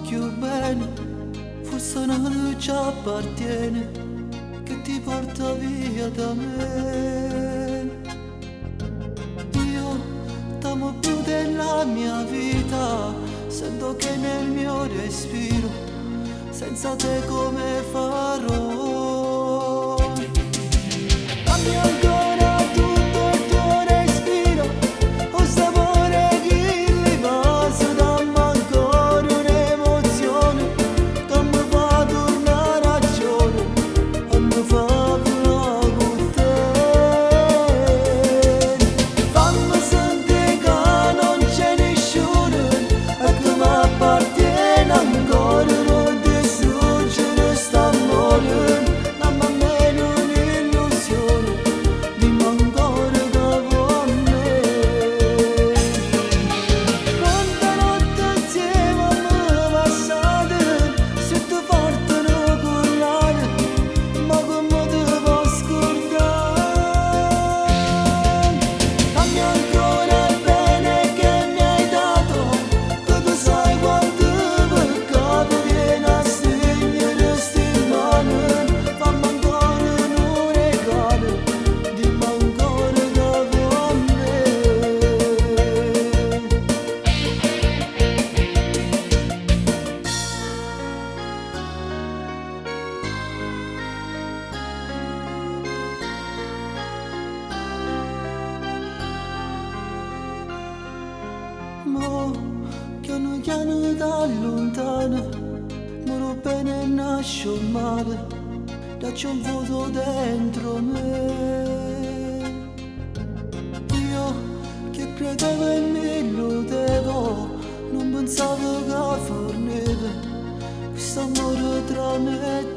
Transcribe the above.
cchiù bene, forse non ci appartiene, che ti porta via da me. Io t'amo più della mia vita, sento che nel mio respiro, senza te come farò. Dammi ancora tutto il tuo respiro, 'o sapore 'e chilli vase, dammi ancora un'emozione che mi fa tornare 'a ragione e mi fa volà con te. Fammi sentire che non c'è nessuno e che mi appartiene ancora, non distruggere st'amore, dammi almeno un'illusione, dimmi ancora che vuoi a me. Quanta notte insieme abbiamo passato, se ti portano collane, ma come te posso scordare? Dammi ancora il bene che mi hai dato, che tu sai quanto peccato viene a stringere sti mani, fammi ancora un regalo, dimmi ancora che vuoi a me. Mo chiano chiano t'allontano, more 'o bene e nasce 'o male, dacci un vuoto dentro me. Io che credevo e mi illudevo, non pensavo che forniva questo amore tra me e